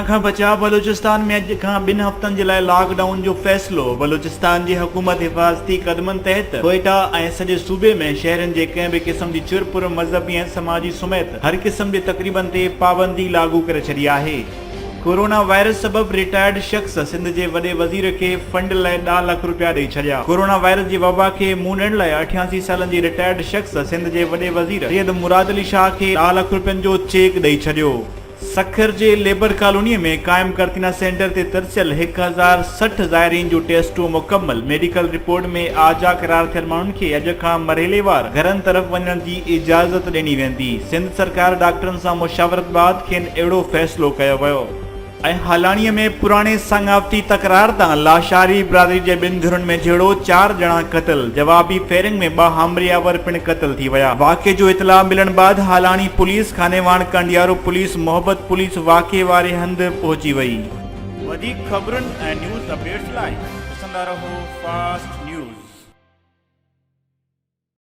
Corona کان بچاء بلوچستان ۾ اڄ کان ٻن هفتن جي لاء لاڪ ڊائون جو فيصلو، بلوچستان جي حڪومت حفاظتي قدمن تحت ڪوئيٽا ۽ سڄي صوبي ۾ شهرين جي ڪنهن به قسم جي چرپر، مذهبي ۽ سماجي سميت هر قسم جي تقريبن تي پابندي لاڳو ڪري ڇڏي آهي. ڪورونا وائرس سبب رٽائرڊ شخص سنڌ جي وڏي وزير کي فنڊ لاء ڏهه لک روپيا ڏئي ڇڏيا. ڪورونا وائرس جي وبا کي منهن ڏيڻ لاء 88 سالن جي رٽائرڊ شخص سنڌ جي وڏي وزير سيد مراد علي شاهه کي ڏهه لک روپين جو چيڪ ڏئي ڇڏيو. سکر جي ليبر ڪالوني ۾ قائم قرنطينه سينٽر تي ترسيل 1060 زائرين جون ٽيسٽون مڪمل، ميڊيڪل رپورٽ ۾ آجا قرار ٿيل ماڻهن کي اڄ کان مرحليوار گهرن طرف وڃڻ جي اجازت ڏني ويندي، سنڌ سرڪار ڊاڪٽرن سان مشاورت بعد کين اهڙو فيصلو ڪيو ويو. ۽ هالاڻي ۾ پراڻي سڱاوتي تڪرار تان لاشاري برادري جي ٻن ڌرين ۾ جهيڙو، چار ڄڻا قتل، جوابي فائرنگ ۾ ٻه حاملياور پڻ قتل ٿي ويا، واقعي جو اطلاع ملڻ بعد Halani police, Khanewal Kandiaro police, Mohabbat police واقعي واري هنڌ پهچي وئي. وڌيڪ خبرن ۽ نيوز اپڊيٽس لاء ڏسندا رهو فاسٽ نيوز.